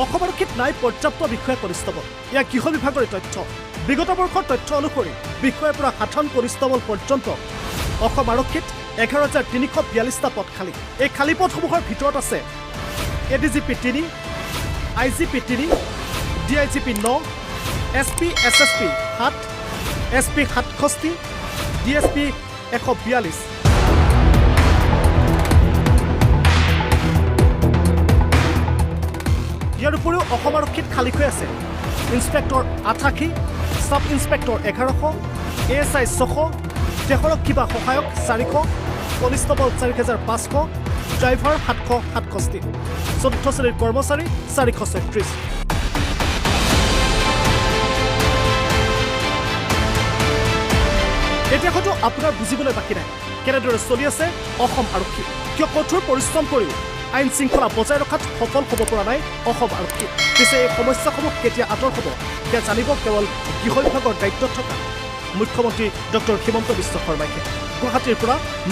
অসম আৰক্ষীত নাই পৰ্যাপ্ত বিষয়া কনিষ্টবল। এয়া গৃহ বিভাগৰে তথ্য। বিগত বৰ্ষৰ তথ্য অনুসৰি বিষয়াৰ পৰা সাধাৰণ কনিষ্টবল পৰ্যন্ত অসম আৰক্ষীত 11,342টা পদ খালী। এই খালী পদসমূহৰ ভিতৰত আছে ADGP 3, IGP 3, DIGP 9, SP, SSP 7, SP 67, DSP 142। ইয়াৰ উপৰিও অসম আৰক্ষীত খালী হৈ আছে ইন্সপেক্টৰ 88, ছাব ইন্সপেক্টৰ 1100, এএছআই 600, দেহৰক্ষী বা সহায়ক 400, কনিষ্টবল 4500, ড্ৰাইভাৰ 767, চতুৰ্থ শ্ৰেণীৰ কৰ্মচাৰী 436। এতিয়া হয়তো আপোনাৰ বুজিবলৈ বাকী নাই কেনেদৰে চলি আছে অসম আৰক্ষী, কিয় কঠোৰ পৰিশ্ৰম কৰিও আইন শৃংখলা বজাই ৰখাত সফল হ'ব পৰা নাই অসম আৰক্ষী। পিছে এই সমস্যাসমূহ কেতিয়া আঁতৰ হ'ব, সেয়া জানিব কেৱল গৃহ বিভাগৰ দায়িত্বত থকা মুখ্যমন্ত্ৰী ডক্টৰ হিমন্ত বিশ্ব শৰ্মাইহে। গুৱাহাটীৰ পৰা